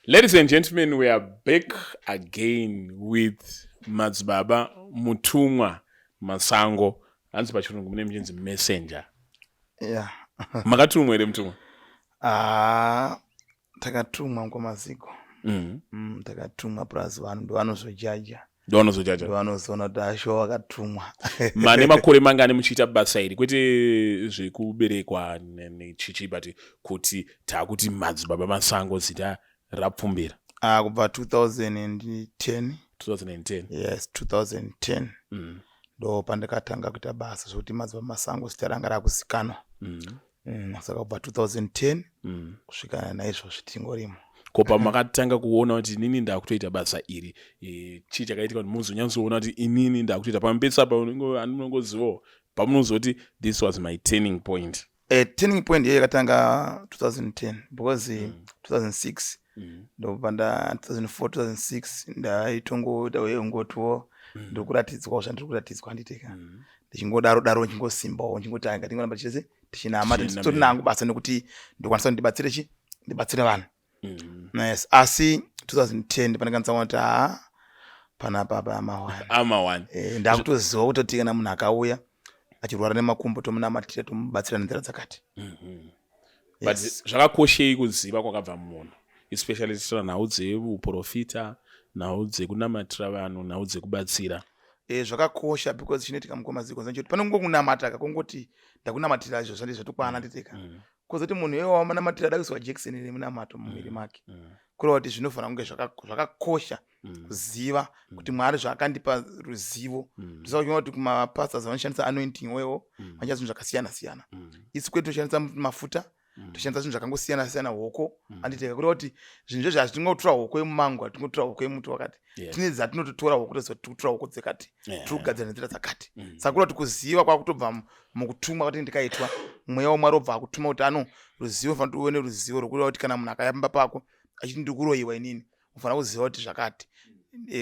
Ladies and gentlemen, we are back again with Madzibaba Mutumwa Masango. Hanzi pachirungu mune muchinzi messenger. Yeah. Makatumwa here Mutumwa? Ah, takatumwa mkwamaziko. Takatumwa plus vanhu ndovanozojaja. Ndovanozojaja. Ndovanozoona kuti asho wakatumwa. Mane makore mangani muchiita basa iri kwete zvekuberekwa nechichi but kuti takuti Madzibaba Masango zita rapfumbira. Ah, kubva 2010. 2010. Yes, 2010. Ndo pandakatanga kuita basa zvekuti Madzibaba Masango zita ranga rakuzikanwa. Saka kubva 2010 kusvika naizvozvi tingorimo. Ko pamakatanga kuona kuti inini ndakutoita basa iri, chii chakaitika kuti muzonyatsoona kuti inini ndakutoita pamupetsa apa unongozivawo pamunozoti this was my turning point? Turning point iyo yakatanga 2010 because 2006 ndopanda 2004 2006 ndaitongotiwo ndiri kuratidzwawo zvandiri kuratidzwa handiteka, ndichingodaro daro ndichingosimbawo, ndichingoti anga tingoramba tichese tichinama titori nangu basa nekuti ndokwanisa kuti ndibatsire chi ndibatsire vanhu. Yes, asi 2010 pandakwanisa kuona kuti haa, panapa apa amawani. Amawani. Ndakutoziva kutoti kana munhu akauya achirwara nemakumbo, tomunamatira, tomubatsira nenzira dzakati. But zvakakoshei kuziva kwakabva munhu, especially tichitora nhau dzeuprofita, nhau dzekunamatira vanhu, nhau dzekubatsira? Zvakakosha because chinoitika mukomaziko nzachoti panongokunamata ka kungoti ndakunamatira izvo zvandi zvatokwana nditeka, kozoti munhu iye wamanamatira ada kuiswa jekiseni remunamato mumuviri make, kureva kuti zvinofanira kunge zvakakosha kuziva kuti Mwari zvaakandipa ruzivo. Ndosaka kuti kumapastors vanoshandisa anointing oil, vanoshandisa zvinhu zvakasiyana siyana. Isu kwedu toshandisa mafuta, toshandisa zvinhu zvakangosiyana siyana, hoko anditeka, kureva kuti zvinhu zvezvo hazvitingotora hoko yemumango, hatingotora hoko yemuti wakati. Tine dzatinototora hoko, toziva kuti tikutora hoko dzekati, tiri kugadzira nenzira dzakati. Saka kureva kuti kuziva kwakutobva mukutumwa kwati ndikaitwa, mweya waMwari obva akutuma kuti ano ruzivo, fanira kuti uve neruzivo rwokureva kuti kana munhu akaya pamba pako achiti ndiri kuroyiwa inini, unofanira kuziva kuti zvakati,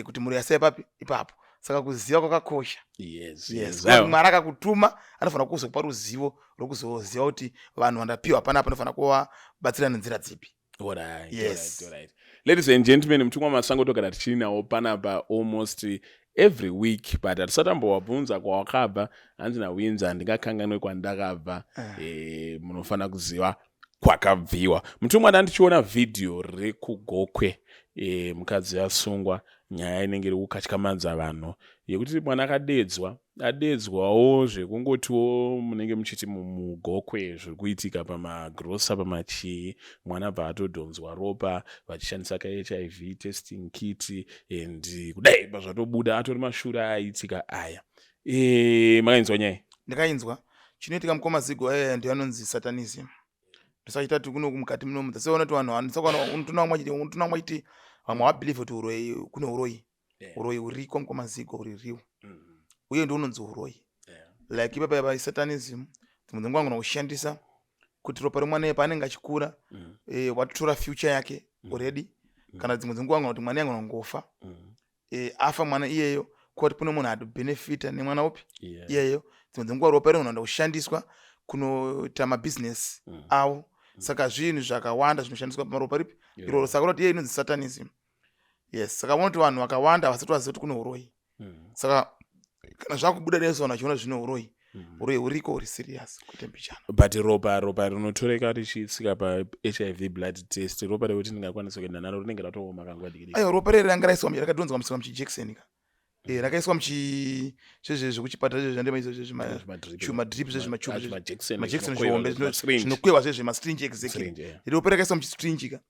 kuti muroyi asai papi ipapo. Saka kuziva kwakakosha. Yes. Mwari akakutuma anofanira kuzokupa ruzivo rwokuzoziva kuti vanhu vandapiwa panapa anofanira kuvabatsira nenzira dzipi. Alright, alright. Ladies and gentlemen, Mutumwa Masango togara tichinawo panapa almost every week, but hatisati ambowabvunza kwawakabva. Hanzi nawinza handingakanganwe kwandakabva. Munofanira kuziva kwakabviwa. Mutumwa, ndandichiona vhidhiyo rekuGokwe, mukadzi asungwa, nyaya inenge iri kukatyamadza vanhu yekuti mwana akadedzwa, adedzwawo zvekungotiwo munenge muchiti muGokwe zviri kuitika pamagrosa pamachii, mwana bva atodhonzwa ropa vachishandisa kaHIV testing kit and kudai pazvatobuda atori mashure aiitika aya. Makainzwa nyaya? Ndakainzwa. Chinoitika mukoma Zigo, aya ndiyo anonzi satanism. Ndosachita kuti kuno mukati munomu taseona kuti vanhu unotoona vamwe vachiti vamwe havabelieve kuti uroyi kune uroyi. Uroyi huriko mukoma Zigo, huri real, uye ndo unonzi uroyi. Like ipapa yapa satanism, dzimwe dzenguva angona kushandisa kuti ropa remwana iye paanenge achikura, watotora future yake already. Kana dzimwe dzenguva angona kuti mwana iye angona kungofa, afa mwana iyeyo, kuti kune munhu atobhenefita nemwana upi iyeyo. Dzimwe dzenguva ropa rinogona kushandiswa kunoita mabhizinesi avo. Saka zvinhu zvakawanda zvinoshandiswa pamaropa ripi iroro. Saka unoti iye inonzi satanism, yes. Saka unoti vanhu vakawanda havasati vaziva kuti kune uroyi. Saka kana zvakubuda dai vanhu vachiona zvine uroyi, uroyi huriko, huri serious kwete mbichana. But ropa rinotoreka richitsika paHIV blood test, ropa rekuti ndingakwanisa kuenda naro rinenge ratooma kanguva diki? Aiwa, ropa rere ranga raiswa, rakadhonzwa musika muchijekiseni ka, rakaiswa muchi zvezve zvekuchipatara zvezve zvandema izvo zvezve madrip zvezve majekiseni zvihombe zvinokwehwa zvezve masyringe, exactly. Ropa rakaiswa muchisyringe ka,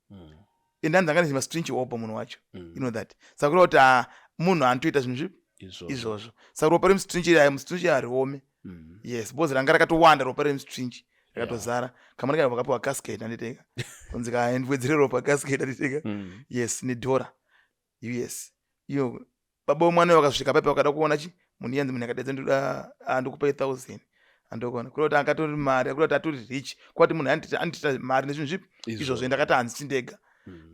ende hanzi anga nezvimasyringe opo munhu wacho. You know that. Saka kureva kuti munhu anotoita zvinhu zvipi izvozvo. Saka ropa remusyringe aya, musyringe hariome. Yes, because ranga rakatowanda, ropa remusyringe rakatozara. Kamwana kana vakapiwa casket anditeka, kunzi kaendwedzere ropa casket anditeka. Yes, nedhora US iyo. Baba vemwana vakasvika paipa vakada kuona chi munhu iyanzi munhu akadedza, ndoda ndikupai 1000 andokona, kureva kuti angatori mari, kureva kuti atori rich, kwati munhu andiita mari nezvinhu zvipi izvozvo. Ndakati handisi ndega.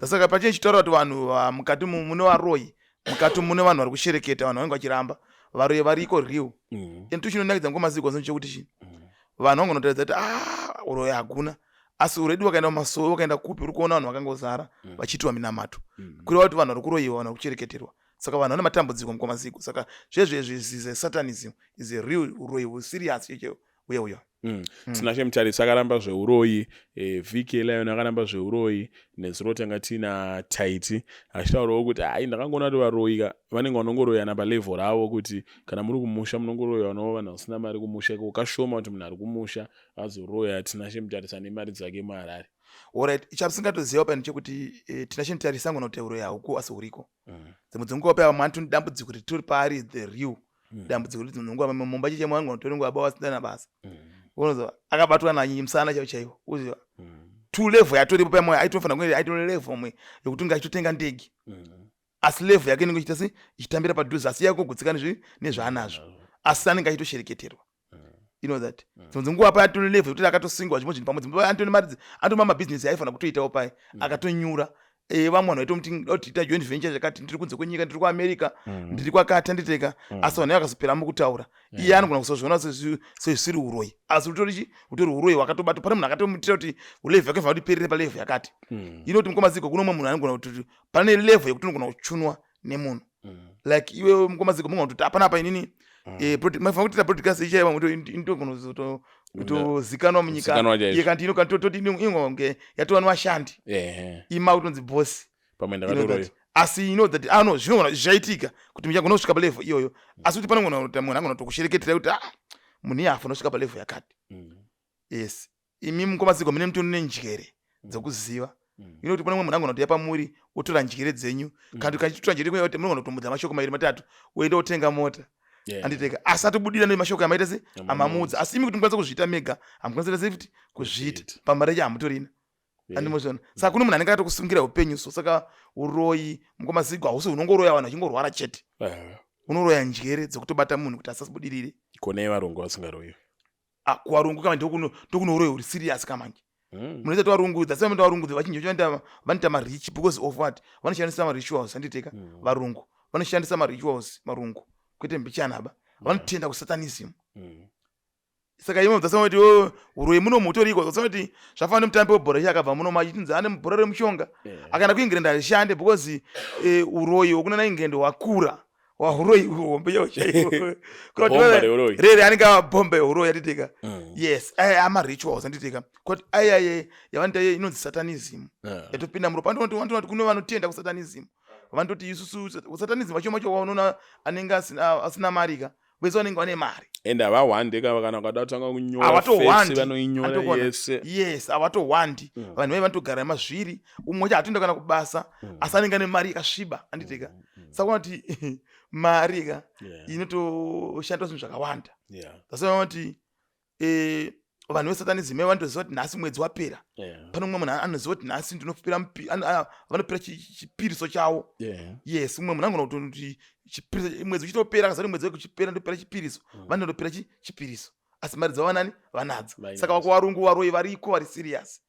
Saka pachinge chitaura kuti vanhu mukati mune varoyi, mukati mune vanhu vari kushereketa, vanhu vanenge vachiramba varoyi variko real. And tuchinonakidza ngomaziko chekuti chi vanhu vangonotaridza kuti a uroyi hakuna. Asi already wakaenda kumasowe, wakaenda kupi, uri kuona vanhu vakangozara vachiitwa minamato. Kureva kuti vanhu vari kuroyiwa, vanhu vari kuchereketerwa. Saka vanhu vane matambudziko, mukoma Zigo. Saka zvezvezvi is a satanism, is a real uroyi huserious cheche uya uya. Tinashe Mutarisi akaramba zveuroyi, VK Lion akaramba zveuroyi. Nezuro tanga tiina Taiti achitaurawo kuti hai, ndakangoona kuti varoyi ka vanenge vanongoroyana palevel ravo, kuti kana muri kumusha munongoroyiwa navo vanhu vasina mari kumusha iko. Kashoma kuti munhu ari kumusha azoroya Tinashe Mutarisi ane mari dzake muHarare. Alright, chamusingatoziva pani chekuti Tinashe Mutarisi angona kuti uroyi hauko, asi huriko. Dzimwe dzenguva paya vamwe anotoni dambudziko ritori paari, the real dambudziko riti dzimwe nguva mumba chichemo vangu tori nguva baba vasina basa. Unoziva akabatwa nanyi musana chaiwo chaiwo, uziva to level yatoripo paya moyo aitofanira kunge aitori level mwe yekuti unge achitotenga ndege, asi level yake inenge ichiita se ichitambira padhuze, asi yakugutsikana nezvaanazvo, asi anenge achitoshereketerwa. You know that dzimwe dzenguva paya atori level yekuti akatosingwa zvimwe zvinhu, pamwe dzimwe antori mari, antori mamabhizinesi aifanira kutoitawo paya akatonyura. Vamwe vanhu vaitomuti kuti ita joint venture zvakati, ndiri kunze kwenyika, ndiri kuAmerica, ndiri kwakati, anditeka. Asi vanhu vakazopera mukutaura, iye anogona kusazviona sezvisiri uroyi, asi utori chi utori uroyi hwakatobata. Pane munhu akatomutira kuti level yake kuti iperere palevel yakati. Inoti mukoma Zigo, kuno umwe munhu anogona kuti pane level yekuti unogona kuchunwa nemunhu like iwe, mukoma Zigo, munogona kuti hapana apa inini mafanira kutoita broadcast ichaiva indogona kutozikanwa munyika. Kuzikanwa chaizvo. Iye kanti ino kanti toti ingonge yatova nevashandi, ima kutonzi boss. Pamwe You know ndakatoroyi. that. Asi you know that, ah no, zvinogona zvaitika kuti muchagona kusvika palevel iyoyo, asi kuti panogona kuti munhu angona kutokushereketera kuti ah, munhu iye afana kusvika palevel yakati. Yes, imi mukoma Zigo mune mutori nenjere dzekuziva. You know kuti pane mumwe munhu angona kuti yapamuri otora njere dzenyu, kana kachitora njere kuya kuti munogona kutomudza mashoko mairi matatu, woenda wotenga mota. Anditeka, asi atobudira nemashoko amaita se amamuudza, asi imi kuti mukwanisa kuzviita mega hamukwanisa sei futi kuzviita. Kuzviita. Pamari yacho hamutorina. Andimozviona, saka kune munhu anenge akatokusungira upenyu. So saka uroyi, mukoma Zigo, hausi hunongoroya vanhu vachingorwara chete. Unoroya njere dzekutobata munhu kuti asabudirire. Kune varungu vasingaroyiwi? Ah, kuvarungu kama ndokuno uroyi huri serious kamanje. Munoita kuti varungu, that's why varungu vachinji vanoita marich because of what? Vanoshandisa marituals, anditeka. Varungu vanoshandisa marituals, marungu kwete mbichana ba, vanotenda kusatanism. Saka imwe dzasema kuti, "Oh, uroyi muno mutoriko." Dzasema kuti zvafana nemutambi webhora iye akabva muno achinzi ane mubhora remushonga, akaenda kuEngland harishande because uroyi hwekunana England hwakura, wahuroyi hombe chaiwo chaiwo. Bhomba reuroyi. Rere anenge abhomba yeuroyi, atitika. Yes, aya amarituals, anditika, kuti aya yavanoita iye inonzi satanism. Yatopinda muropa. Vanoti kune vanotenda kusatanism, vanototi isusu satanism vacho macho waunoona anenge asina mari ka, vese vanenge vane mari. Ende havahwande ka, kana ukada kutanga kunyora Havatohwandi. face vanoinyora Andokona. yese. Yes, havatohwandi. Vanhu vai vanotogara mazviri, umwe wacho hatoenda kana kubasa, asi anenge ane mari yakasviba, anditika. Saka unoona kuti mari ka inotoshandwa zvinhu zvakawanda. Zasana kuti vanhu vesatanism vanotoziva kuti nhasi mwedzi wapera. Pane mumwe munhu anoziva kuti nhasi ndinopira vanopira chipiriso chavo. Yes, mumwe munhu anogona kutoti chipiriso mwedzi uchitopera, akazati mwedzi wekuchipera ndopira chipiriso. Vanondopira chipiriso, asi mari dzavo vanani vanadzo. Vainadzo. Saka vakuvarungu varoyi variko vari serious.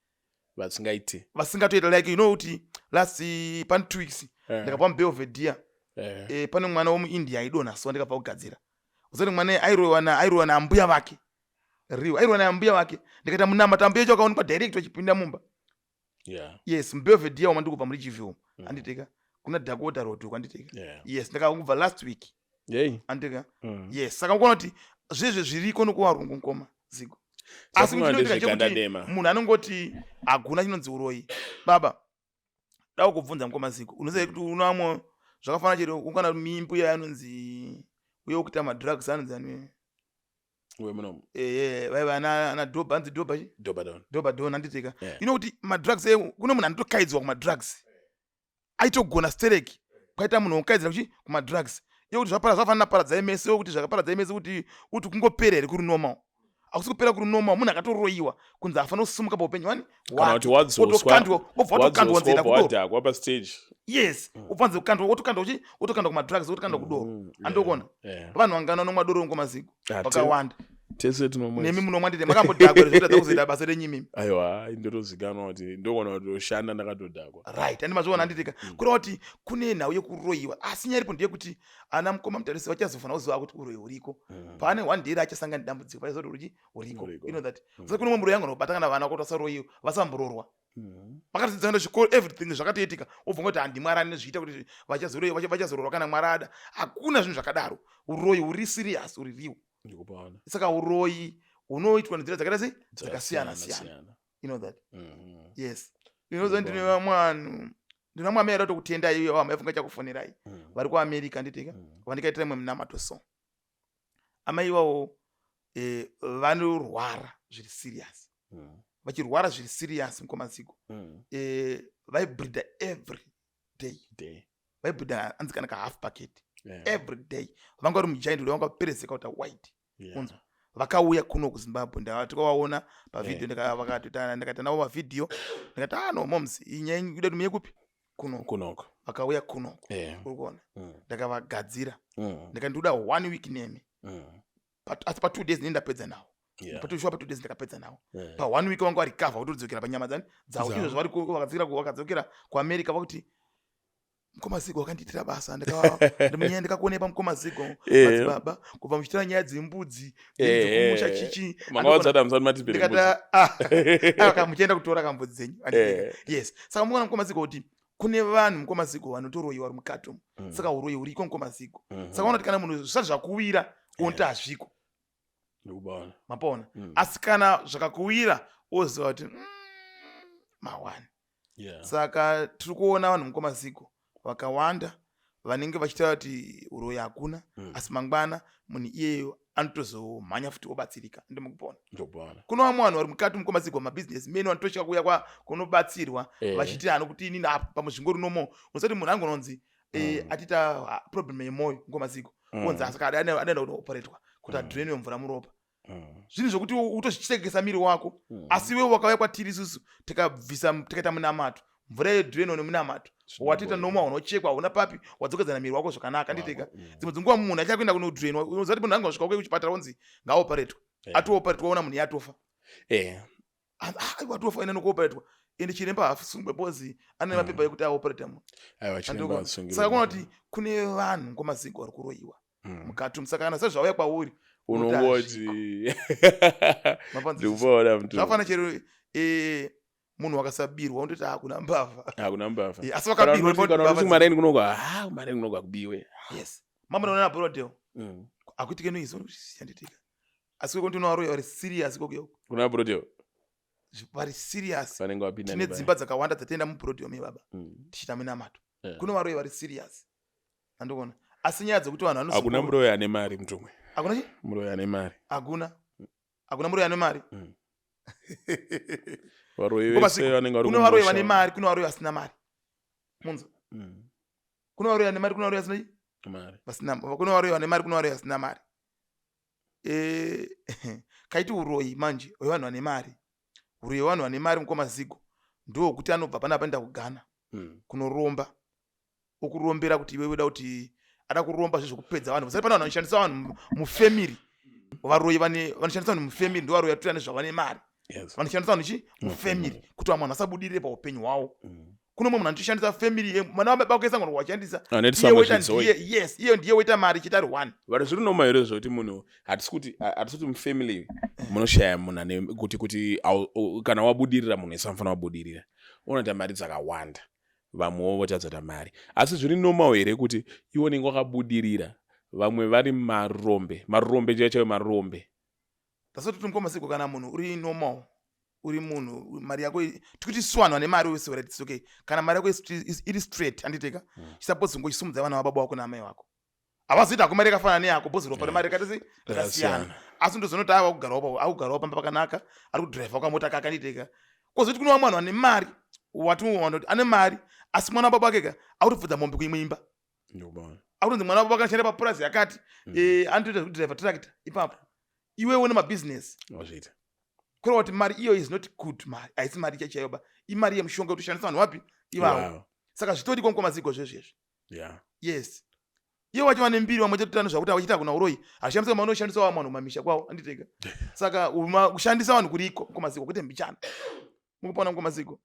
Vasingaiti. Vasingatoita. Like you know kuti last pane 2 weeks ndakabva muBelvedere. Pane mwana womuIndia aidonha, so ndikabva kugadzira uzati mwana airoyiwa naambuya vake, real airoyiwa naambuya vake. Ndikaita munamato, ambuya yacho akaonekwa direct vachipinda mumba. Yes, muBelvedere wama ndikubva muri Chivhu, anditeka, kuna Dakota Road uko, anditeka. Yes, ndakangobva last week. Anditeka. Yes, saka ukuona kuti zvezve zviriko nokuvarungu, mukoma Zigo, asi Safunga chinoitika chekuti ndezvegandadema. munhu anongoti hakuna chinonzi uroyi. Baba, dava kubvunza, mukoma Zigo, unoziva kuti unoamwe zvakafanana chero ukana mimbuya anonzi uye wekuita madrugs anonzi ani? Wemunomu? Vaiva ana Doba, anzi Doba chi? Dobadon. Doba Don, anditika. Yeah. You know kuti madrugs kune munhu anotokaidzwa kumadrugs, aitogona stereki, kwaita munhu wokaidzira kuchi kumadrugs iye kuti zvapara zvafanana paradzai mese kuti zvakaparadzai mese kuti kungopera here kuri normal? Hakusi kupera kuri normal. Munhu akatoroyiwa kunzi afanira kusimuka paupenyu wani. Kana kuti wadzoswa. Wotokandwa, wobva watokandwa wadzoswa nzenda wobva kudoro. wadhakwa pastage. Yes, upanze kukandwa, wotokandwa uchi wotokandwa kumadrugs, wotokandwa kudoro. Andokona. Vanhu vangana nomwa doro ngomaziko? Ah, Vakawanda. Tese tinomwa. Nemi munomwa ndite makambodhakwa here zvekutadza kuzoita basa renyu imimi? Aiwa, ndotozikanwa kuti ndogona kutoshanda ndakatodhakwa. Right, andi mazviona handitika. Kureva kuti kune nhau yekuroyiwa, asi nyaya iripo ndeyekuti ana mukoma Mutarisi vachazofanira kuziva kuti uroyi huriko. Pane one day raachasangana nedambudziko pachaziva kuti uruchi huriko. Huriko. You know that. Saka kune umwe muroyi angona kubata kana vana kuti vasaroyiwe, vasambororwa. Vakatidzidza kuenda chikoro, everything zvakatoitika, wobva ngoti handi Mwari ane zviita kuti vachazoroyiwa, vachazororwa kana Mwari ada. Hakuna zvinhu zvakadaro. Uroyi huri serious, huri real. Ndikupaona. Saka uroyi hunoitwa nenzira dzakaita sei? Dzakasiyana siyana. Dzakasiyana. You know that. Yes. Ndinoziva. Ndinoziva ndine vamwe vanhu, ndine vamwe amai vada kutokutendai, uye vamwe vaifunga chakufonerai vari kuAmerica, nditika vandikaitira imwe munamato. So amai ivavo vanorwara zviri serious. Vachirwara zviri serious, mukomaziko, vaibleeda every day. Day. Vaibleeda anzi kana kahalf bucket every day. Vanga vari mugiant, vanga vaperezeka kuita white. Unzwa, vakauya kuno kuZimbabwe, ndakatikovaona pavhidhiyo. Ndakaita navo mavhidhiyo, ndikati, "Ah, no moms, inyaya ida kuti muye kupi? Kunoko." Kunoko. Vakauya kunoko. Uri kuona? Ndakavagadzira. Ndikati ndikuda one week nemi. Asi pa2 days ndini ndapedza nawo. Sure, pa2 days ndakapedza nawo. Pa1 week vanga varecover, kutodzokera panyama dzani dzavo. Dzavo. Izvozvo vari vakadzokera kuAmerica, vakuti, "Mukoma Zigo wakandiitira basa, munyaya ndikakuonai pamukoma Zigo, madzibaba, kubva muchitora nyaya dzembudzi dzekumusha chichi." Manga wadzati hamusati matipire mbudzi. Ndikati, "Ah, ah, muchienda kutora kambudzi dzenyu." Yes, saka muona mukoma Zigo kuti kune vanhu, mukoma Zigo, vanotoroyiwa vari mukati umu. Saka uroyi huriko, mukoma Zigo. Saka unoona kuti kana munhu zvisati zvakuwira, unoti hazviko. Ndikubaona. Mapona? Asi kana zvakakuwira, woziva kuti mawani. Saka tiri kuona vanhu, mukoma Zigo, vakawanda vanenge vachitaura kuti uroyi hakuna, asi mangwana munhu iyeyo anotozomhanya futi obatsirika, ndomukupona. Ndikubaona. Kuno vamwe vanhu vari mukati, mukoma Zigo, mabhizinesi meni vanotosvika kuuya kunobatsirwa, vachiti ano kuti inini apa pamwe zvingori nomo. Unosati munhu angononzi atiita problem yemwoyo, mukoma Zigo, onzi asaka adaenda kunooperetwa kuti adrainwe mvura muropa, zvinhu zvokuti utozvichekesa miri wako. Asi iwewe wakauya kwatiri isusu, tikabvisa, tikaita munamato, mvura yedrainwa nemunamato, watoita noma, unochekwa, hauna papi, wadzokedzana miri wako zvakanaka, nditeka. Dzimwe dzenguva munhu achakuenda kunodrainwa, unoziva kuti munhu angosvika kuke kuchipatara onzi ngaoperetwa, atooperetwa, ona munhu yatofa. Aiwa, atofa, enda nokuoperetwa. Ende chiremba haasungwe because ane mapepa ekuti aopereta munhu. Aiwa, chiremba hasungirwi. Saka kuona kuti kune vanhu, mukoma Zigo, vari kuroyiwa mukati umu. Saka kana sezvauya kwauri, unongoti Mapanzwisisa? Ndikubaona mtu. Zvakafanana chero munhu wakasabirwa, unototi hakuna mbavha. Hakuna mbavha. Asi Kana wakabirwa, kana mbavha unoti kumareni kunoko, ha, kumareni kunoko akubiwe. Yes, mambo, naona Borrowdale akuitike noise, yanditika, asi kweko ndinovaroya vari serious ikoko. Kuna Borrowdale? Vari serious. Vanenge vapinda Tine nepai. dzimba dzakawanda dzatienda muBorrowdale mebaba, tichiita minamato. Kuno varoyi vari serious, andikuona, asi nyaya dzekuti vanhu Hakuna muroyi ane mari, mutumwe. Hakuna chi? Muroyi ane mari. Hakuna, hakuna muroyi ane mari. Varoyi Ngoma vese vanenge vari Kune varoyi kumusha. vane mari, kune varoyi vasina mari, munzwa? Kune varoyi vane mari, kune varoyi vasina Mari. Vasina. Kune varoyi vane mari, kune varoyi vasina mari. Kaiti uroyi manje hwevanhu vane mari, uroyi hwevanhu vane mari, mukoma Zigo, ndowokuti anobva panapa enda kuGhana kunoromba, okurombera kuti iwewe uda kuti ada kuromba zvezvekupedza vanhu. Vasati pane vanhu vanoshandisa vanhu mufamily, varoyi vanoshandisa vanhu mufamily, ndo varoyi vatoita nezvavane mari. Vanoshandisa vanhu chi mufamily kuti vamwe vanhu vasabudirire paupenyu hwavo. Kuno mumwe munhu anotoshandisa family mwana wababa kuesangano wachandisa Anoitisa iye woita mazvidzoi. ndiye, yes, iye ndiye woita mari chete ari one. But zviri normal here zvekuti munhu, hatisi kuti mufamily munoshaya munhu ane kuti kana wabudirira, munhu wese anofanira wabudirira, unoita mari dzakawanda, vamwewo votadza mari, asi zviri normal here kuti iwe unenge wakabudirira, vamwe vari marombe, marombe chaiyo chaiyo, marombe? Tasoti mukoma Zigo, kana munhu uri normal, uri munhu mari yako tikuti isu vanhu vane mari wese, right, it's okay. Kana mari yako iri straight, handiteka, suppose ungochisimudza vana vababa vako naamai vako, havazoita hako mari yakafanana neyako, because ropa remari rakaita sei? Rakasiyana. Asi ndozonoti ava kugarawo, akugarawo pamba pakanaka, ari kudhiraivha kamota kake, anditeka. Kozoti kune vamwe vanhu vane mari, wati ane mari, asi mwana wababa wake ka akutobvudza mombe kuimwe imba. Ndikubaona. Akutonzi mwana wababa akashanda papurazi yakati, anotoita zvekudhiraivha tractor ipapo, iwewe nemabhizinesi. Wazviita. Kureva kuti mari iyo is not good mari, haisi mari chaichaiyo ba, imari yemushonga yekutoshandisa vanhu vapi? Ivavo. Saka zvitoriko, mukoma Zigo, zvezvezvi. Yes. Iye wacho vane mbiri vamwe chete tano zvakuti achiita kuna uroyi hazvishandisa mama unoshandisa wa vanhu mumamisha kwavo anditeka. Saka kushandisa vanhu kuriko mukoma Zigo kwete mbichana. Mukupaona mukoma Zigo.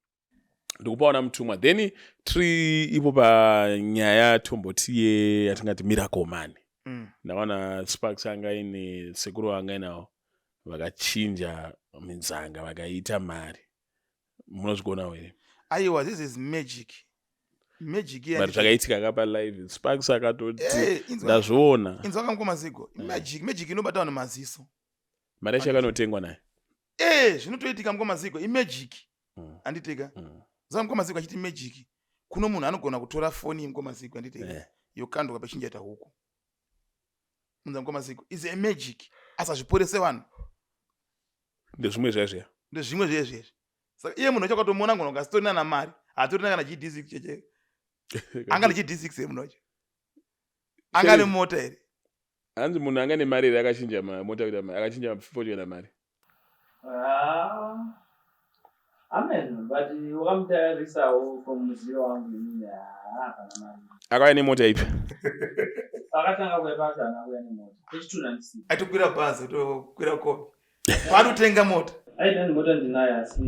Ndikupaona mutumwa. Then tiri ipo panyaya tomboti ye yatingati miracle money. Ndawana Sparks anga aine sekuru anga ainawo vakachinja minzanga vakaita mari. Munozvikonawo here? Aiwa, this is magic. Magic but zvakaitika kapa live Sparks akatoti eh, ndazviona. Inzwa kamukoma Zigo. Magic, magic inobata vanhu maziso. Mari yacho yakanotengwa nayo. Eh, zvinotoitika mukoma Zigo, imagic. Anditeka. Zva mukoma Zigo achiti magic. Kuno munhu anogona kutora foni mukoma Zigo anditeka. Yokandwa pachinja ita huku. Munza mukoma Zigo is a magic. Asazviporese vanhu. Ndezvimwe zvaizviya. Ndezvimwe zvaizvi. Saka iye munhu wacho akatomuona ngono ngasitorina na mari. Hatorina kana GD6 cheche. Anga ne GD6 ye munhu wacho. Anga ne mota here. Hanzi munhu anga nemari here akachinja mota kuita mari, akachinja foni kuita mari. Ah, amen but wakamutarisawo from muzivo wangu inini hapana mari. Akauya nemota ipi? Pakatanga kuya pacho haana kuuya nemota. Pechitunhu handisipo. Aitokwira bhazi kutokwira kombi. Paanotenga mota. Aita mota ndinayo asi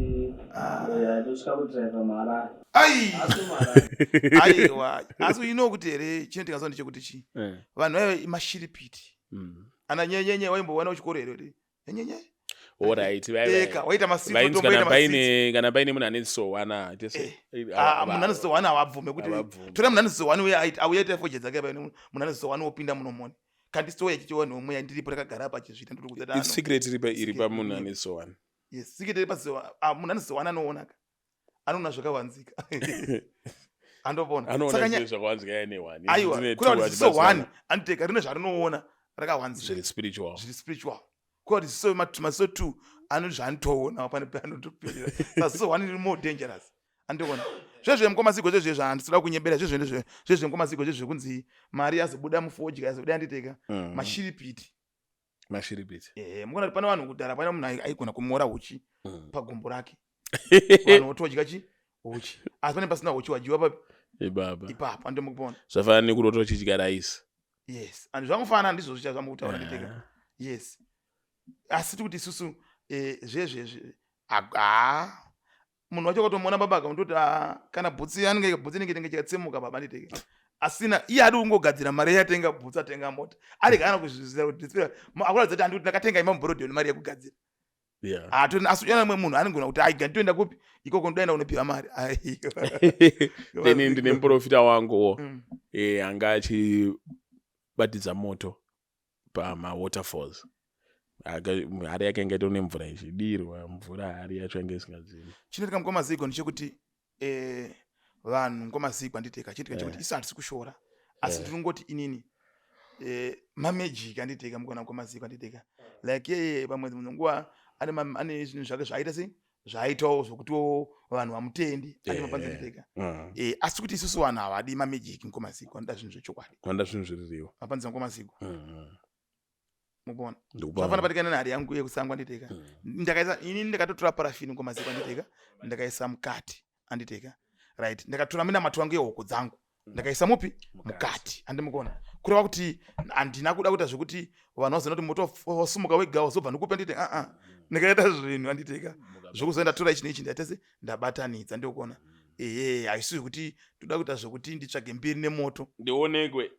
ndosvika kudriver muHarare. Ai. Aiwa. Asi you know kuti here chinoitika so ndechekuti chii? Vanhu vaive mashiripiti. Ana nyenyenye waimbowana kuchikoro here kuti nyenyenye? Alright, Eka, waita masiti, vainzi watomboita kana masiti. paine kana paine munhu ane sowana Ah, munhu ane sowana havabvume kuti Havabvume. tora munhu ane sowana uye auye aita foje dzake paine munhu ane sowana wopinda munomoni kandi soya chichiwa nomweya ndiripo takagara apa achizviita ndiri kuita dano. Secret iri iri pamunhu Secret. ane sowana. Yes, secret iri pasowa. Ah, munhu ane sowana anoona ka. Anoona zvakavanzika. Andopona. Anoona Saka zvinhu zvakavanzika yaine one. Aiwa, Ndine kureva two kuti ziso achibatsirana. one anoteka rine zvarinoona rakavanzika. Zviri spiritual. Zviri spiritual. Kureva kuti ziso maziso 2 ano zvaanotoona pane paanotoperera. Saka ziso 1 riri more dangerous. Andikuona. Zvezve mukoma Zigo zvezve zvandisida kunyebera zvezve ndezve zvezve mukoma Zigo zvezve kunzi mari yazobuda mufodya yazobuda yanditeka. Mashiripiti. Mashiripiti. Mukuona kuti pane vanhu kudhara pane munhu aigona kumora huchi pagumbo rake. Vanhu votodya chi huchi. Asi pane pasina huchi wadyiwa papi? Ibaba. Ipapo andimukupona. Zvafanana nekurota uchidya rice. Yes. And zvangofanana ndizvo zvicha zvamukutaura nditeka. Yes. Asi tikuti isusu zvezve munhu wacho akatomuona baba akamutoti kana bhutsi anenge bhutsi inenge inenge chikatsemuka baba nditeke. Asina iye adi kungogadzira mari yatenga bhutsi atenga mota. Ari kana kuzvizira kuti nditsira akuratidza kuti andikuti ndakatenga imba mubhorodhi mari yekugadzira. Asi uyana mumwe munhu anogona kuti aiga nditoenda kupi ikoko ndoenda kunopiwa mari. Aiwa. Then ndine muprofita wangu anga achibatidza moto pama waterfalls. Hari yake inga itori nemvura ichidirwa mvura hari yacho yange isingadzimi. Chinoitika mukoma Zigo ndechekuti vanhu mukoma Zigo anditeka chinoitika chekuti isu hatisi kushora asi ndinongoti inini mamagic anditeka mukona mukoma Zigo anditeka like yeye pamwe dzimwe nguva ane zvinhu zvake zvaaita sei zvaaitawo zvokutiwo vanhu vamutendi ane mapanzi anditeka. Asi kuti isusu vanhu havadi mamagic mukoma Zigo vanoda zvinhu zvechokwadi. Vanoda zvinhu zviriwo. Mapanzi mukoma Zigo. Mukona. Zvafana patikana nehari yangu yekusango anditeka. Ndakaisa ini ndakatotora parafini mukoma Zigo anditeka ndakaisa mukati anditeka. Right, ndakatora minamato yangu yehoko dzangu. Ndakaisa mupi? Mukati. Andimukona. Kureva kuti handina kuda kuita zvekuti vanhu vazoona kuti moto wasumuka wega wazobva ndikupe ndite a a. Ndikaita zvinhu anditeka. Zvekuzoenda tora ichi neichi ndaita se ndabatanidza ndikuona. Ehe, haisi zvekuti toda kuita zvekuti nditsvage mbiri nemoto. Ndionekwe.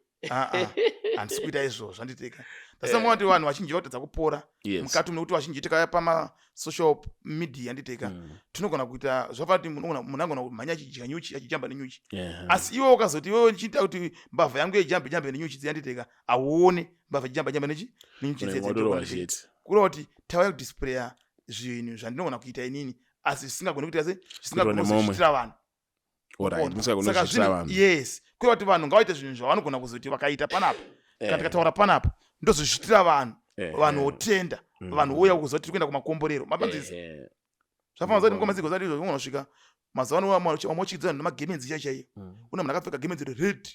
Handisi kuita izvozvo anditeka. Ndasangoona kuti vanhu vazhinji vatadza kupora. Mukati nekuti vazhinji tikauya pama social media anditeka. Tinogona kuita zvakafanana kuti munhu anogona kumhanya achidya nyuchi achijamba nenyuchi. Asi iwe ukazoti iwewe ndichiita kuti mbavha yangu yejambe jambe nenyuchi dziya nditeka, hauone mbavha ichijamba jamba nenyuchi dziya Unenge watorwa dziya shit. Kureva kuti tauya kudisplaya zvinhu zvandinogona kuita inini asi zvisingagoni kuita sei? Zvisingagoni Kuitwa nemomwe. kuzviitira vanhu. Alright, Kuona. musingagoni Saka kuzviitira zvinhu vanhu. yes, kureva kuti vanhu ngavaite zvinhu zvavanogona kuzoti vakaita panapa. Kana tikataura panapa ndozozviitira vanhu. Vanhu votenda, vanhu vouya kuzoti tiri kuenda kumakomborero. Mapanzisa. Zvafanana kuti mukoma Zigo zati izvo unosvika mazuva ano vamwe vachidzana nemagemenzi chaiyo chaiyo. Una munhu akapfeka gemenzi rered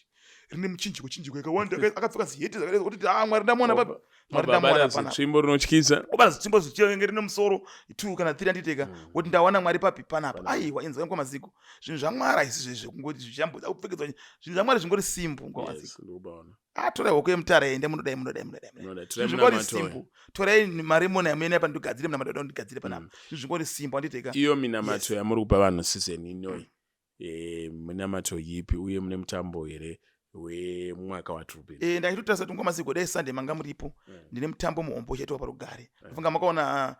rine muchinjiko chinjiko yakawanda, akapfeka ziheti zvakadai kuti Mwari ndamuona papi. Mwari ndamuwana panapa. Tsvimbo rinotyisa. Obata zitsvimbo zvichenge rine musoro 2 kana 3 anditeka. Woti ndawana Mwari papi panapa. Aiwa inzwa ngoma ziko. Zvinhu zvaMwari haisi zvezve kungoti zvichamboda kupfekedzwa. Zvinhu zvaMwari zvingori simple ngoma ziko. Yes, ndikubaona. Ah, torai hoko yemutara ende munodai munodai munodai. Munodai, torai Zvingori munamato. simple. Torai mari mona yamene apa ndigadzire munamato ndigadzire panapa. Zvinhu zvingori simple anditeka. Iyo minamato Yes. yamuri kupa vanhu season inoyi. Minamato yipi uye mune mutambo here wemwaka watiri kupinda? Ndaitotarisa kuti ngoma ziko dai Sunday manga muripo. Ndine mutambo muhombe uchaitwa parugare. Ndofunga makaona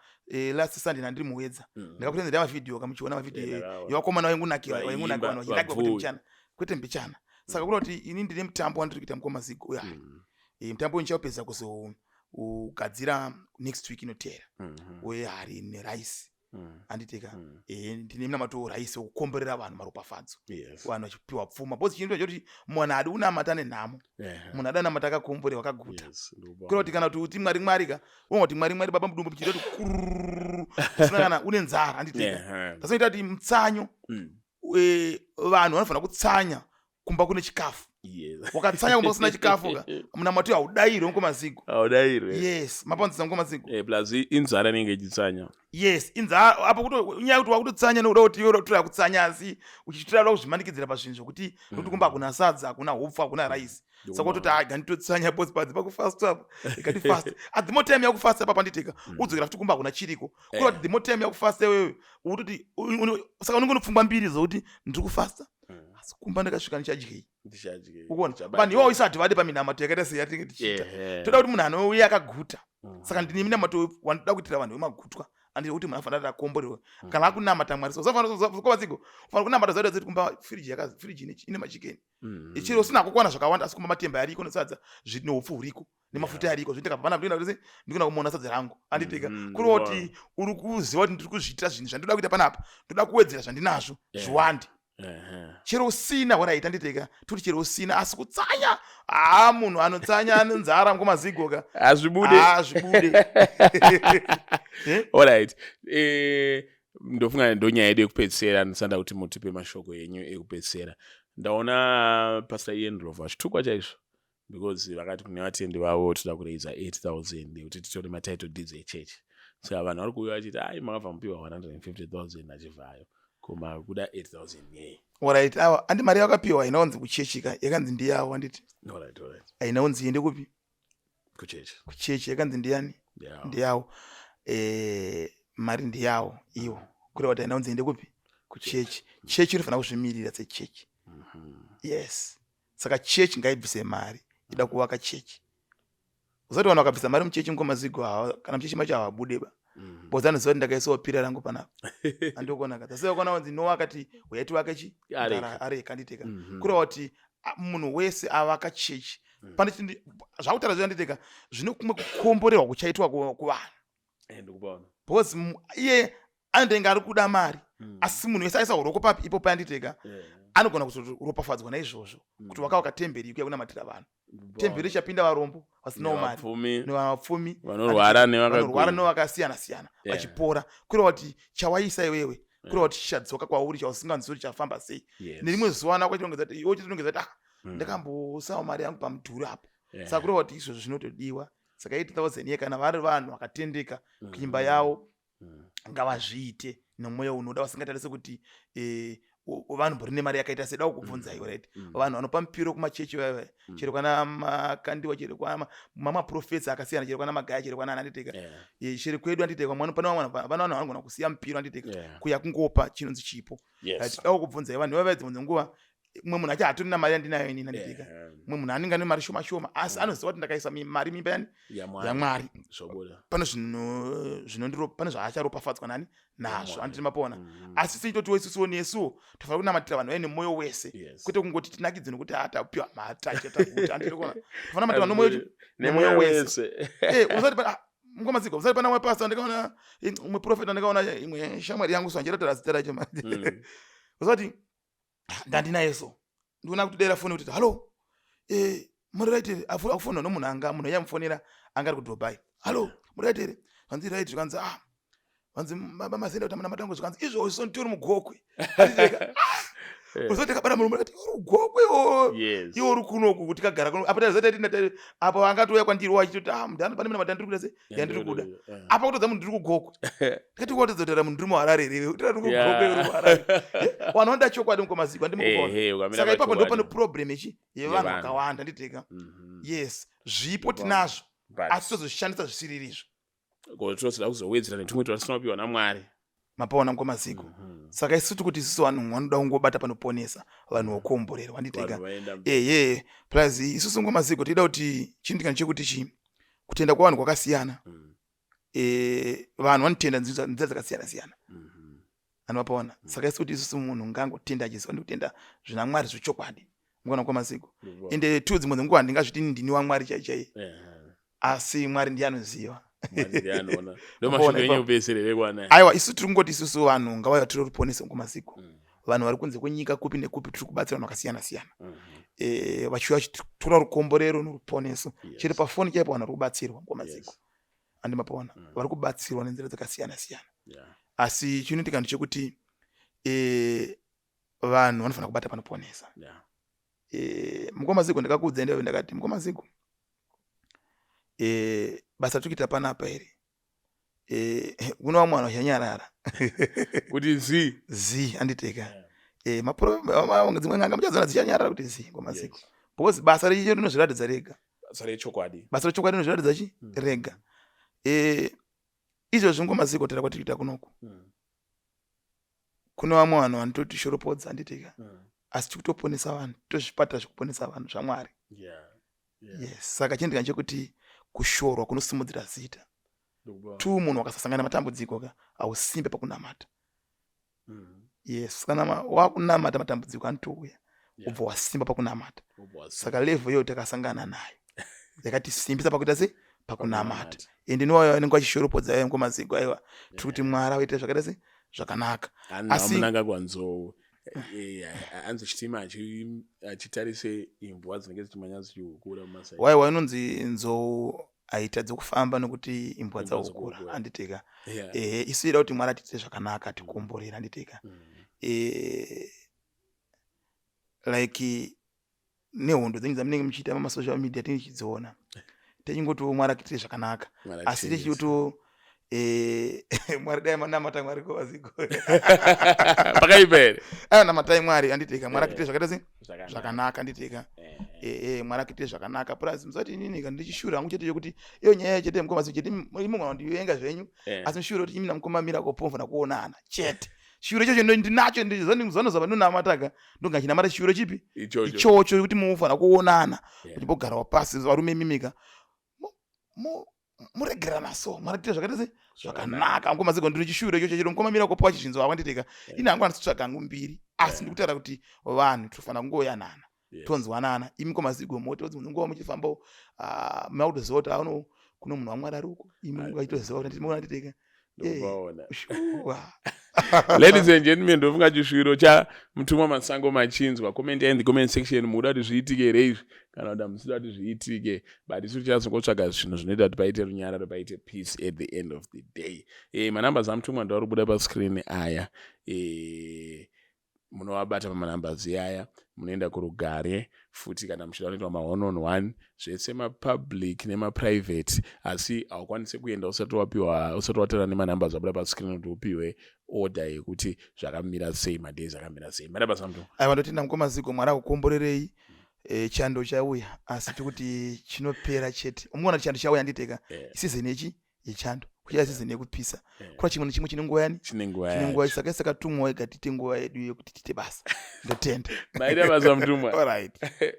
last Sunday nandiri muwedza. Ndakakutenzerai mavhidhiyo kamuchiona mavhidhiyo Ndakaona. yevakomana vaingunakira Vaimba, vaingunakira vanhu vachinakirwa kwete vabvui. mbichana kwete mbichana. Saka kuda kuti ini ndine mutambo wandiri kuita mukoma Zigo uya. Mutambo uyu ndichaupedza kuzogadzira next week inoteera. Wehari nerice. Anditeka. Ndine munamato werice wekukomborera vanhu maropafadzo. Vanhu vachipiwa pfuma. Because chinoita chekuti munhu haadi kunamata nenhamo. Munhu haadi anamata akakomborerwa akaguta. Yes, ndikubaona. Kureva kuti kana kuti uti Mwari Mwari ka, wonga kuti Mwari Mwari baba mudumbu muchiita kuti kurururu, usina kana une nzara anditeka. Tasinoita kuti mutsanyo, vanhu vanofanira kutsanya kumba kune chikafu. Wakatsanya kumba kusina chikafu ka, munamato haudairwe ngoma zigo. Haudairwe. Yes, mapanzisa ngoma zigo. Plus inzara inenge ichitsanya. Yes, inzara apo kuto nyaya kuti wakutotsanya nokuda kuti iwe unotora kutsanya asi uchitora kuda kuzvimanikidzira pazvinhu zvokuti nokuti kumba hakuna sadza, hakuna hupfu, hakuna rice. Saka wototi ah nganditotsanya boss padzi pakufast apo. Ngati fast. At the more time yakufast apa panditeka, udzokera futi kumba hakuna chiriko. Kureva kuti the more time yakufast iwewe utoti saka unenge une pfungwa mbiri dzokuti ndiri kufasta. Asi kumba ndakasvika ndichadyei. Ndichadyei. Ukuona? Ndichabatyei. Vanhu iwawo isu hativade paminamato yakaita seyatinenge tichiita. Toda kuti munhu anouya akaguta. Saka ndine minamato wandinoda kuitira vanhu vemagutwa. Andiri kuti munhu anofanira kuti akomborerwe. Kana akunamata Mwari. So usafanira kuva zigo. Ufanira kunamata zaida dzeti kumba firiji yaka firiji ine machikeni. Ichiro usina kukwana zvakawanda asi kumba matemba ariko nesadza neupfu huriko nemafuta ariko zvinoita pana ndinoenda kuti ndikuenda kumuona sadza rangu. Anditeka. Kureva kuti uri kuziva kuti ndiri kuzviitira zvinhu zvandinoda kuita panapa. Ndoda kuwedzera zvandinazvo zviwande. Chero usina waraita nditeka toti chero usina asi kutsanya munhu anotsanya ane nzara ngoma zigoka Hazvibude. Hazvibude. All right. Ndofunga ndonyaya yedu yekupedzisira ndisanda kuti mutipe mashoko enyu ekupedzisira. Ndaona Pastor Ian Ndlovu achitukwa chaizvo because vakati kune vatendi vavo toda kuraisa 8000 yekuti titore matitle deeds echechi. Saka vanhu vari kuuya vachiti ai makabva mupiwa 150,000 achivhayo koma kuda 8000 yei. Alright, awa andi mari yakapiwa haina kunzi kuchechi ka yakanzi ndiyawo anditi. Alright, alright. Haina kunzi iende kupi? Kuchechi. Kuchechi yakanzi ndiyani? Ndiyawo. Ndiyawo. Mari ndiyawo iwo. Kureva kuti haina kunzi iende kupi? Kuchechi. Chechi inofanira kuzvimirira sechechi. Yes. Saka chechi ngaibvise mari ida kuvaka chechi. Usati vanhu vakabvisa mari muchechi ngoma zigo hawa kana muchechi macho havabude ba. Because anoziva kuti ndakaisawo pira rangu panapa. Andikuona ka. Sasa ukaona kunzi Noah akati uyai tivake chi? Areka. Areka nditeka. Kureva kuti munhu wese avaka chechi. Pane chinhu zvakutaura zviya nditeka zvine kumwe kukomborerwa kuchaitwa kuvanhu. Ndikupaona. Because iye anenge ari kuda mari. Asi munhu wese aisa uroko papi ipo payanditeka. Anogona kuzoropafadzwa naizvozvo. Kuti wakavaka temberi ikuya kunamatira vanhu. Temberi ichapinda varombo vasinawo mari. Nevapfumi. Nevapfumi. Vanorwara nevakagwinya. Vanorwara nevakasiyana siyana vachipora. Kureva kuti chawaisa iwewe, kureva kuti chichadzoka kwauri chausinganzwi kuti chafamba sei. Nerimwe zuva ana kwachirongedza kuti iwe uchitonongedza kuti ndakambosawo mari yangu pamudhuri apo. Saka kureva kuti izvozvo zvinotodiwa. Saka 8000 iye kana vari vanhu vakatendeka kuimba yavo ngavazviite nomwoyo unoda vasingatarise kuti vanhu mbori nemari yakaita sei. Dawo kubvunza iwe, right? Vanhu vanopa mupiro kumachechi vaya vaya. Chero kwana Makandiwa, chero kwa mamaprofesa akasiyana, chero kwana Magaya, chero kwana anditeka. Chero kwedu anditeka, pane vamwe vanhu, pane vanhu vanogona kusiya mupiro anditeka. Kuya kungopa chinonzi chipo. Right? Dawo kubvunza iwe, vanhu vaya vaya nguva mumwe munhu achi hatorina mari yandinayo inini anditeka. Mumwe munhu anenge ane mari shoma shoma asi anoziva kuti ndakaisa mari mimba yani yaMwari. Pane zvinhu zvinondiro, pane zvaacharopafadzwa nani nazvo anditi mapona. Asi seitotiwo isusuwo nesuwo tofanira kunamatira vanhu vaine mwoyo wese. Kwete kungoti tinakidze nokuti tapiwa mari tacha taguta anditi kuona. Tofanira kunamatira vanhu nemwoyo wese. Nemwoyo wese. Usati pa, mukoma Zigo, usati pana umwe pastor ndikaona, umwe prophet ndikaona imwe shamwari yangu so andichataura zita racho manje. Usati ndandinaye so. Ndikuona kuti dera foni kuti hello. Muri right here? Akufonera nomunhu anga, munhu yamufonera anga ari kuDubai. Hello, muri right here? Vanzi right, zvikanzi vanzi baba Mazenda kuti amuna matango, zvikanzi izvozvo so nditori mugokwe. Uzoti takabata murume akati uri Gokwe iwe uri kunoku kuti kagara kuno apa tazati apa angatouya kwandiri wachitoti ah mudhana pane mina madhana ndiri kuda sei yandiri kuda apa kutodza munhu ndiri kuGokwe. Ndikati kwatodza kutaura munhu ndiri muHarare here kuti ndiri kuGokwe uri muHarare. Vanhu vanoda chokwadi mukomaziko andimukupona. Saka ipapo ndo pane problem ichi yevanhu vakawanda nditeka. Yes, zvipo tinazvo asi tozoshandisa zvisiriri izvo. Tinozoda kuzowedzera netumwe twatisina kupiwa naMwari. Mapaona mukomaziko. Saka isu tikuti isusu vanhu vanoda kungobata panoponesa vanhu vokomborerwa nditeka. Ehe, plus isusu ngomaziko tida kuti chinhu kana chekuti chii kutenda kwavanhu kwakasiyana. Vanhu vanotenda nzira dzakasiyana siyana. Anovapaona. Saka isu kuti isusu munhu ngangotenda achiziva ndikutenda zvina Mwari zvechokwadi. Mukaona kwamaziko. Ende two dzimwe dzenguva handingazviti ndini waMwari chai chai. Asi Mwari ndiye anoziva. Aiwa isu tiri kungoti isusu vanhu ngavauya vatore ruponeso ngomaziko. Vanhu vari kunze kwenyika kupi nekupi tiri kubatsira vanhu vakasiyana siyana. Vachiuya vachitora rukomborero noruponeso. Chero pafoni chaipo vanhu vari kubatsirwa ngomaziko. Andi mapaona. Vari kubatsirwa nenzira dzakasiyana siyana. Asi chinoitika ndechekuti vanhu vanofanira kubata panoponesa. Mukoma Zigo ndakakuudza ndave ndakati mukoma Zigo basa tiri kuita panapa here kuno vamwe vanhu vachanyarara kuti zi zi anditeka dzimwe n'anga muchadziona dzichanyarara kuti zi mukoma Zigo because basa rechicho rinozviratidza rega. Basa rechokwadi. Basa rechokwadi rinozviratidza chi rega. Izvozvi mukoma Zigo tara kwatiri kuita kunoku. Kune vamwe vanhu vanototi shoropodza handitika. Asi tikutoponesa vanhu tozvipatira zvekuponesa vanhu zvaMwari. Yes, saka chinoitika ndechekuti kushorwa kunosimudzira zita. Two munhu wakasasangana nematambudziko ka hausimbe pakunamata. Yes, kana wakunamata matambudziko anotouya ubva wasimba pakunamata. Saka level iyoyo takasangana nayo yakatisimbisa pakuita sei pakunamata. Ende niwayo anenge achishoropodza ayo ngoma Zigo aiwa tiri kuti Mwari awaitira zvakaita sei zvakanaka. Asi Mnangagwa nzou anzi chitima achitarise imbwa dzinenge dzichimhanya dzichihukura mumasai. Waiwa inonzi nzou haitadzi kufamba nokuti imbwa dzahukura handiteka. Ehe, isu ida kuti Mwari atiitire zvakanaka atikomborera handiteka. Like nehondo dzenyu dzamunenge muchiita pamasocial media tichidziona techingotiwo Mwari atiitire zvakanaka asi techitotiwo Mwari dai manamata Mwari kovaziko pakaipa here? Aiwa namatai Mwari handiteka Mwari akuitire zvakaita sei zvakanaka handiteka. Mwari akuitire zvakanaka plus musati inini kana ndichishura hangu chete chekuti iyo nyaya chete mukoma chete imi mwana ndivenga zvenyu asi mushure kuti imi namukoma Miracle Paul kuonana chete. Shure ichocho ndinacho ndizvanozva ndinonamataka ndonga chinamata shure chipi ichocho kuti mufanira kuonana kuti pogarawo pasi varume mimika muregerana so Mwari tiite zvakaita sei zvakanaka mukoma Zigo ndiri chishure ichocho chero mukoma Miracle Paul achizvinzwa wanditeka ini hangu handisi hangu mbiri asi ndikutaura kuti vanhu tinofanira kungoyanana tonzwanana imi mukoma Zigo moti nguva muchifambawo makutoziva kuti ano kuno munhu waMwari ari uko imi mungachitoziva kuti nditeka. Shuwa. Ladies and gentlemen, ndofunga chishuviro chamutumwa Masango machinzwa. Comment in the comment section mukuda kuti zviitike here izvi kana kuti hamusida kuti zviitike, but isu tichazongotsvaga zvinhu zvinoita kuti paite runyararo, paite peace at the end of the day. Manumbers amutumwa ndoari kubuda pascreen aya. Munovabata pamanumber aya, munoenda kurugare futi kana muchida kunoitwa ma one on one zvese mapublic nemaprivate, asi haukwanisi kuenda usati wapiwa usati wataura nemanumbers abuda pascreen kuti upiwe order yekuti zvakamira sei, madays akamira sei. Maita basa mutumwa. Aiwa ndotenda mukoma Zigo, Mwari akukomborerei. Chando chauya asi tikuti chinopera chete. Unoona chando chauya nditeka season yechi yechando kuchaya season yekupisa. Kura chimwe nechimwe chine nguva yani chine nguva yacho. Saka sakatumwa wega tiite nguva yedu yekuti tiite basa. Ndotenda. Maita basa mutumwa. All right.